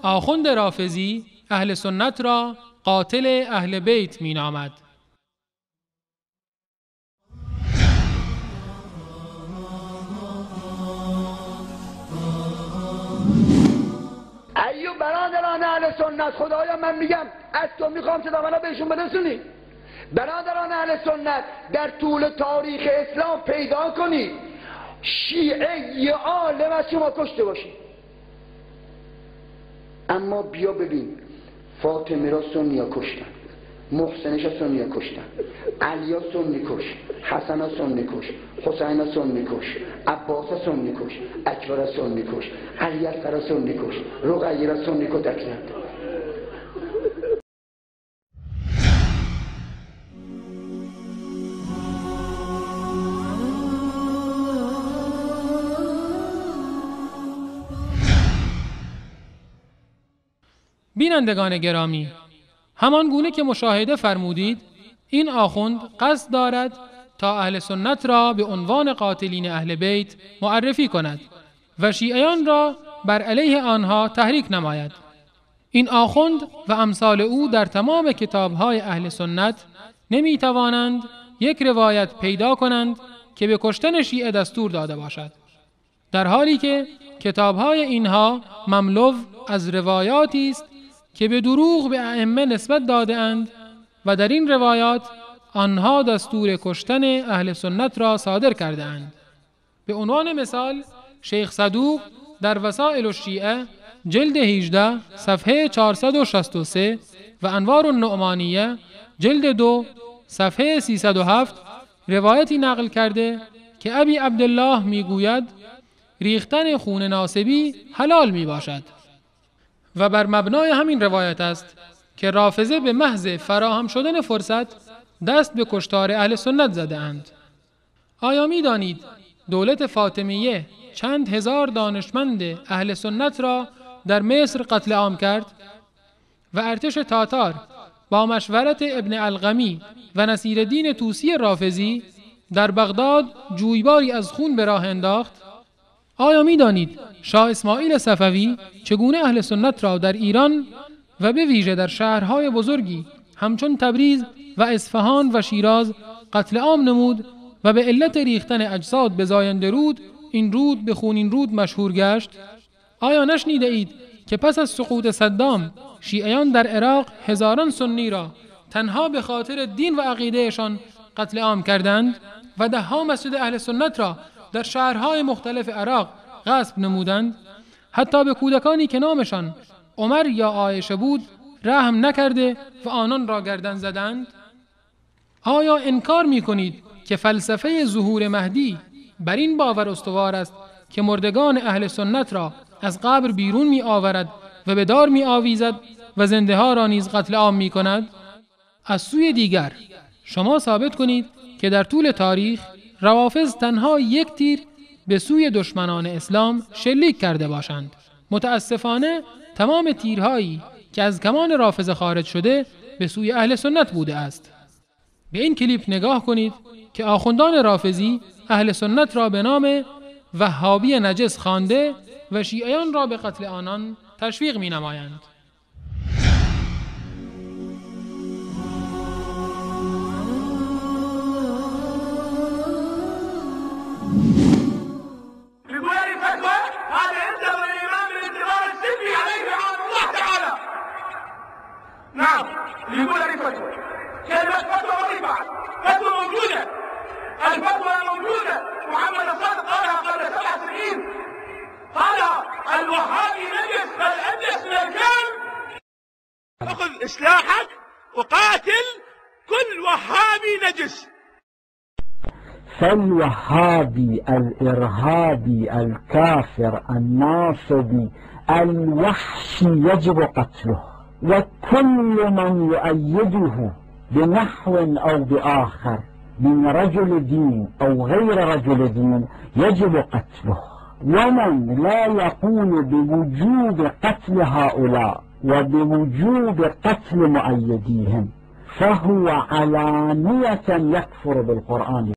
آخوند رافضی اهل سنت را قاتل اهل بیت می نامد. ایو برادران اهل سنت، خدایا من میگم از تو میخوام صدا منو بهشون برسونی. برادران اهل سنت، در طول تاریخ اسلام پیدا کنی شیعه یه عالم از شما کشته باشی، اما بیا ببین فاطمه را سنی ها کشتن، محسنش ها سنی ها کشتن، علی ها سنی کش، حسن ها سنی کش، حسین ها سنی کش، عباس ها سنی کش، اکبر ها سنی کش، علی اکبر ها سنی کش، رقیه ها سنی کش دکرد. بینندگان گرامی، همان گونه که مشاهده فرمودید، این آخوند قصد دارد تا اهل سنت را به عنوان قاتلین اهل بیت معرفی کند و شیعیان را بر علیه آنها تحریک نماید. این آخوند و امثال او در تمام کتاب‌های اهل سنت نمی توانند یک روایت پیدا کنند که به کشتن شیعه دستور داده باشد، در حالی که کتاب‌های اینها مملو از روایاتی است که به دروغ به ائمه نسبت داده اند و در این روایات آنها دستور کشتن اهل سنت را صادر کرده اند. به عنوان مثال شیخ صدوق در وسائل الشیعه جلد 18 صفحه 463 و انوار النعمانیه جلد 2 صفحه 307 روایتی نقل کرده که ابی عبدالله میگوید ریختن خون ناسبی حلال می باشد و بر مبنای همین روایت است که رافضه به محض فراهم شدن فرصت دست به کشتار اهل سنت زده اند. آیا می دانید دولت فاطمیه چند هزار دانشمند اهل سنت را در مصر قتل عام کرد و ارتش تاتار با مشورت ابن القمی و نصیرالدین طوسی رافضی در بغداد جویباری از خون به راه انداخت؟ آیا می دانید شاه اسماعیل صفوی چگونه اهل سنت را در ایران و به ویژه در شهرهای بزرگی همچون تبریز و اصفهان و شیراز قتل عام نمود و به علت ریختن اجساد به زاینده رود این رود به خونین رود مشهور گشت؟ آیا نشنیده اید که پس از سقوط صدام شیعیان در عراق هزاران سنی را تنها به خاطر دین و عقیدهشان قتل عام کردند و ده‌ها مسجد اهل سنت را در شهرهای مختلف عراق غصب نمودند؟ حتی به کودکانی که نامشان عمر یا عایشه بود رحم نکرده و آنان را گردن زدند؟ آیا انکار می کنید که فلسفه ظهور مهدی بر این باور استوار است که مردگان اهل سنت را از قبر بیرون می آورد و به دار می آویزد و زنده ها را نیز قتل عام می کند؟ از سوی دیگر شما ثابت کنید که در طول تاریخ روافض تنها یک تیر به سوی دشمنان اسلام شلیک کرده باشند. متاسفانه تمام تیرهایی که از کمان رافضه خارج شده به سوی اهل سنت بوده است. به این کلیپ نگاه کنید که آخوندان رافضی اهل سنت را به نام وهابی نجس خوانده و شیعیان را به قتل آنان تشویق می نمایند. نعم يقول هذه فتوى، كلمة فتوى وظيفة، فتوى موجودة، الفتوى موجودة، محمد الصادق قالها قبل 7 سنين، قالها الوهابي نجس بل أنجس من الكلب. أخذ سلاحك وقاتل كل وهابي نجس. فالوهابي الإرهابي الكافر الناصبي الوحشي يجب قتله، وكل من يؤيده بنحو أو بآخر من رجل دين أو غير رجل دين يجب قتله. ومن لا يقول بوجوب قتل هؤلاء وبوجوب قتل مؤيديهم فهو علانية يكفر بالقرآن.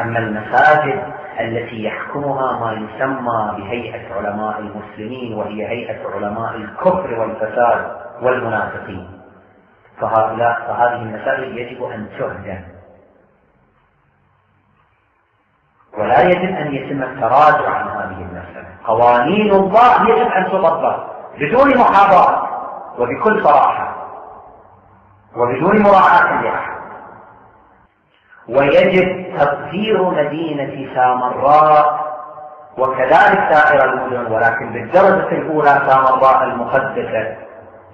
أما المساجد التي يحكمها ما يسمى بهيئة علماء المسلمين، وهي هيئة علماء الكفر والفساد والمنافقين، فهذه المساجد يجب أن تهدم، ولا يجب أن يتم التراجع عن هذه المسألة. قوانين الله يجب أن تطبق بدون محاباة وبكل صراحة وبدون مراعاة لأحد. ويجب تطهير مدينة سامراء وكذلك سائر المدن، ولكن بالدرجة الأولى سامراء المقدسة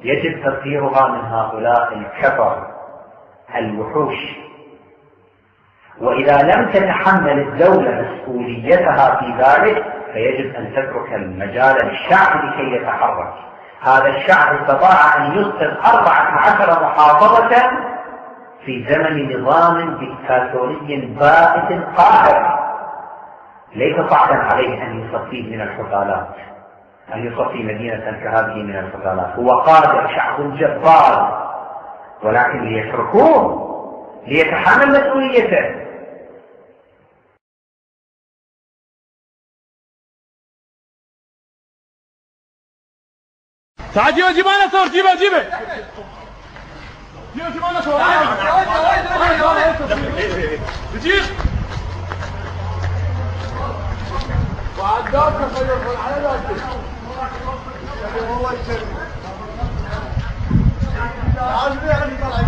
يجب تطهيرها من هؤلاء الكفر الوحوش. وإذا لم تتحمل الدولة مسؤوليتها في ذلك فيجب أن تترك المجال للشعب لكي يتحرك. هذا الشعب استطاع أن يسقط 14 محافظة في زمن نظام ديكتاتوري بائس قاهر، ليس صعبا عليه أن يصفيه من الحثالات، أن يصفي مدينة كهذه من الحثالات. هو قادر، شعب جبار، ولكن ليتركوه ليتحمل مسؤوليته. تعال جيبه انا صور، جيبه انا صور، بتجيب وعداك خير على ذاك هو الشيء عايز يعني طلع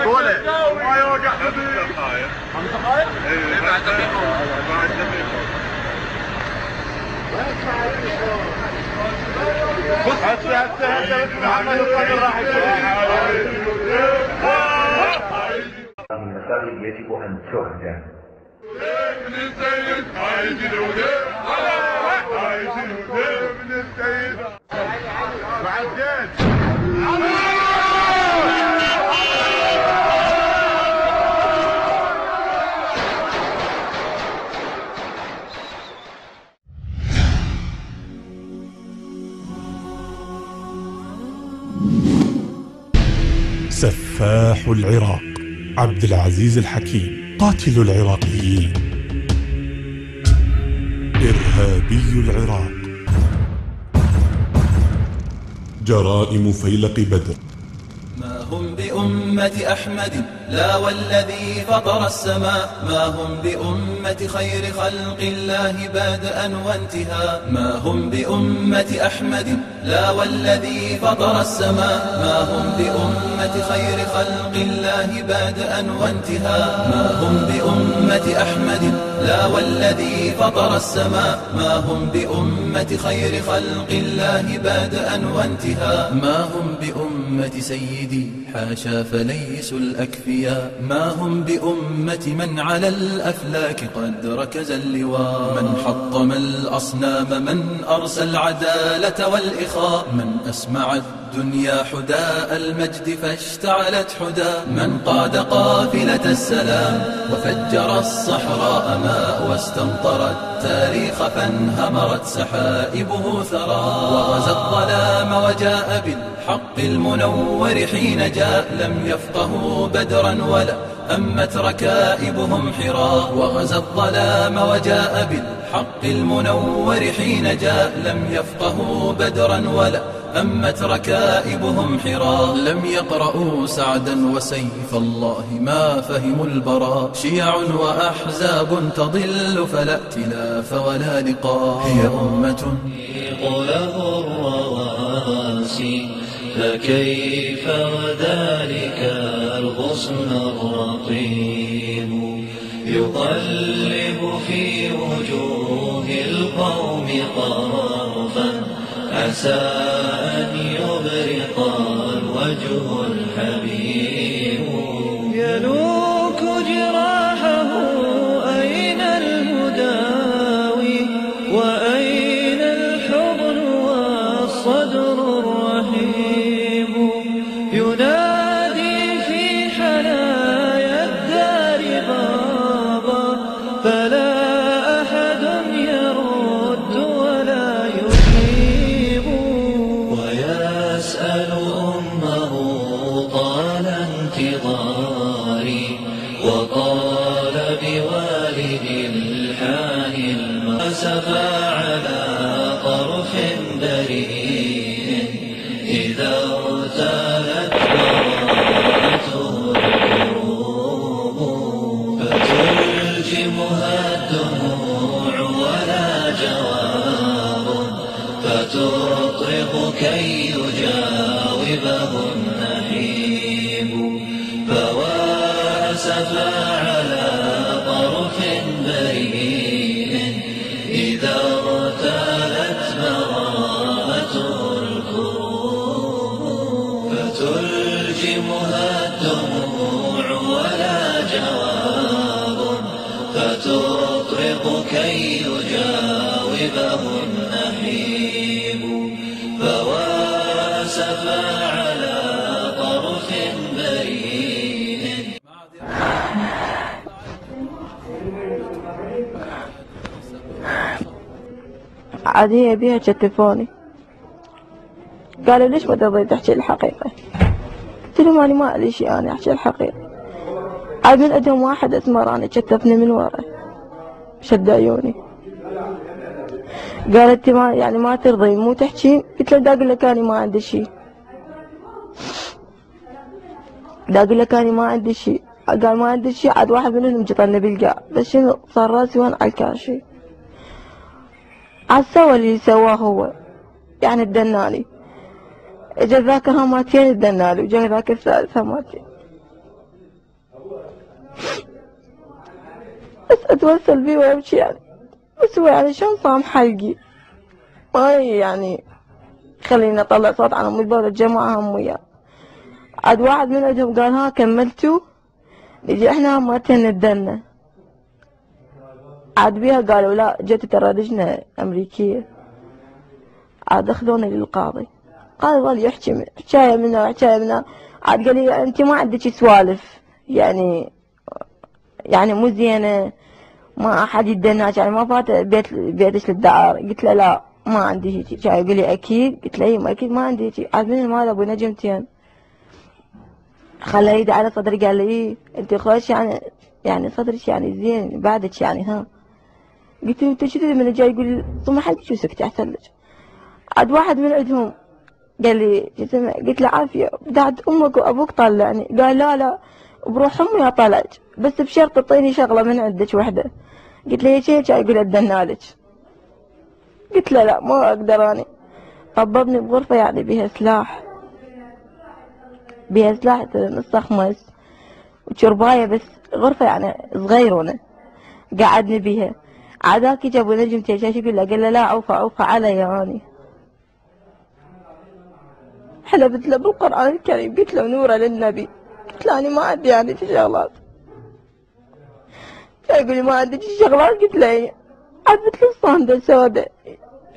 طولة ما يوقع حبيبي. خمس دقائق؟ ايه بعد دقيقة. بص هسه محمد القادر راح المساجد يجب أن تهدم. ابن السيد عايز الهدى، عايز الهدى ابن السيد بعدين. سفاح العراق عبد العزيز الحكيم، قاتل العراقيين، إرهابي العراق، جرائم فيلق بدر. ما هم بأمة أحمد لا والذي فطر السماء، ما هم بأمة خير خلق الله بادئا وانتهاء، ما هم بأمة أحمد لا والذي فطر السماء، ما هم بأمة خير خلق الله بادئا وانتهاء، ما هم بأمة أحمد لا والذي فطر السماء، ما هم بأمة خير خلق الله بادئا وانتهاء، ما هم بأمة سيدي حاشا فليسوا الأكفياء، ما هم بأمة من على الأفلاك قد ركز اللواء، من حطم الأصنام، من أرسى العدالة والإخاء، من أسمع الدنيا حداء المجد فاشتعلت حدا، من قاد قافلة السلام وفجر الصحراء ماء، واستمطر التاريخ فانهمرت سحائبه ثرى، وغزا الظلام وجاء بالحق المنور حين جاء، لم يفقهوا بدرا ولا همت ركائبهم حرا، وغزا الظلام وجاء بالحق المنور حين جاء، لم يفقهوا بدرا ولا همت ركائبهم حرا، لم يقرأوا سعدا وسيف الله ما فهموا البراء، شيع وأحزاب تضل فلا ائتلاف ولا لقاء، هي أمة له الرواسي فكيف وذلك الغصن الرقيب يقلب في وجوه القوم طرفا، عسى أن يبرق الوجه الحبيب يلوك ينادي في حنايا الدار بابا فلا أحد يرد ولا يجيب ويسأل أمه طال انتظاري وطال بوالد الحان المأسفى على طرف بريء إذا ارتالت براءته القلوب فتلجمها الدموع ولا جواب فتطرق كي يجاوبه النحيب فواسفا على طرف بريء إذا ارتالت براءته الكروب فتلجمها الدموع ولا جواب فتطرق كي يجاوبه النحيب فواسفا على طرف بريء. عادية بيها شتفوني قالوا ليش ما ترضي تحكي الحقيقة؟ قلت لهم أنا ما أدري شيء، أنا أحكي الحقيقة. عاد من عندهم واحد اسمه راني شتفني من ورا شد عيوني قالت ما يعني ما ترضي مو تحكي؟ قلت له دا أقول لك أنا ما عندي شيء، دا أقول لك أنا ما عندي شيء. قال ما عندي شيء. عاد واحد منهم جطني بالقاع بس شنو صار راسي وين على الكاشي. عاد سوى اللي سواه هو يعني الدنالي، اجا ذاك هاماتين الدنالي وجا ذاك الثالث هاماتين. بس اتوسل بيه وامشي يعني، بس هو يعني شلون صام حلقي ما يعني خليني اطلع صوت على امي البولة الجماعة هم وياه. عاد واحد من عندهم قال ها كملتوا؟ نجي احنا هاماتين ندنا. عاد بيها قالوا لا جت ترى لجنة أمريكية. عاد أخذوني للقاضي، قال ظل يحكي حكاية منها وحكاية منها. عاد قال لي أنت ما عندك سوالف يعني مو زينة، ما أحد يدناك يعني ما فات بيتك للدعارة. قلت له لا ما عندي هيك. يقول لي أكيد؟ قلت له أكيد ما عندي هيك. عاد من ماذا أبو نجمتين خلى يدي على صدري قال لي أنت خوش يعني صدرك يعني زين بعدك يعني ها. قلت له انت شو تدري من جاي؟ يقول لي طمحت شو سكتي احسن لك. عاد واحد من عندهم قال لي قلت له عافيه بعد امك وابوك طلعني. قال لا بروح امي اطلعك بس بشرط تعطيني شغله من عندك وحده. قلت له هيك يقول ادنالك. قلت له لا ما اقدر اني. طببني بغرفه يعني بيها سلاح مستخمس وشربايه بس غرفه يعني صغيرونه قعدني بيها. عاداك جابوا نجمتي ايش يقول له؟ قال له لا عوفة علي اني. حلفت له بالقرآن الكريم قلت له نوره للنبي. قلت له انا ما عندي يعني شغلات. يقول لي ما عندك شغلات؟ قلت له ايه. عاد مثل الصندة سوداء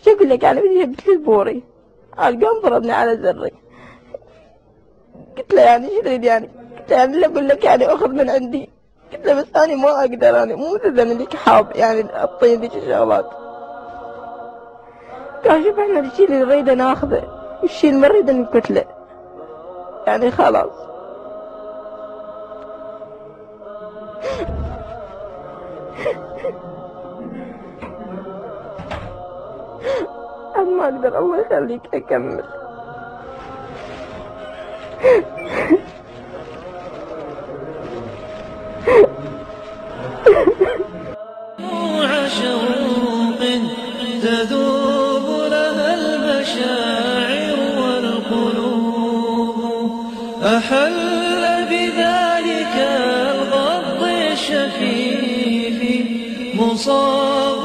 شو اقول لك يعني بدي مثل البوري. عاد قام ضربني على زري. قلت له يعني شو تريد يعني؟ قلت له يعني اقول لك يعني اخذ من عندي. قلت له بس أنا ما أقدر، أنا مو مثل ذنك حاب يعني أعطيني ذيك الشغلات. قال شوف احنا الشي اللي نريده ناخذه والشي اللي ما نريده نقتله يعني خلاص. أنا ما أقدر الله يخليك أكمل. نوع شوق تذوب لها المشاعر والقلوب أحل بذلك الغض الشفيف مصاب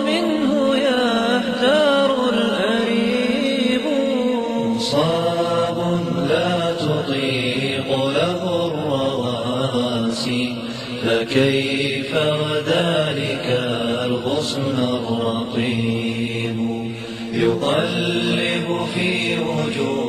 منه يحتار الأريب مصاب لا تطيق له الرواسي فكيف وذلك الغصن الرطيب يقلب في وجوه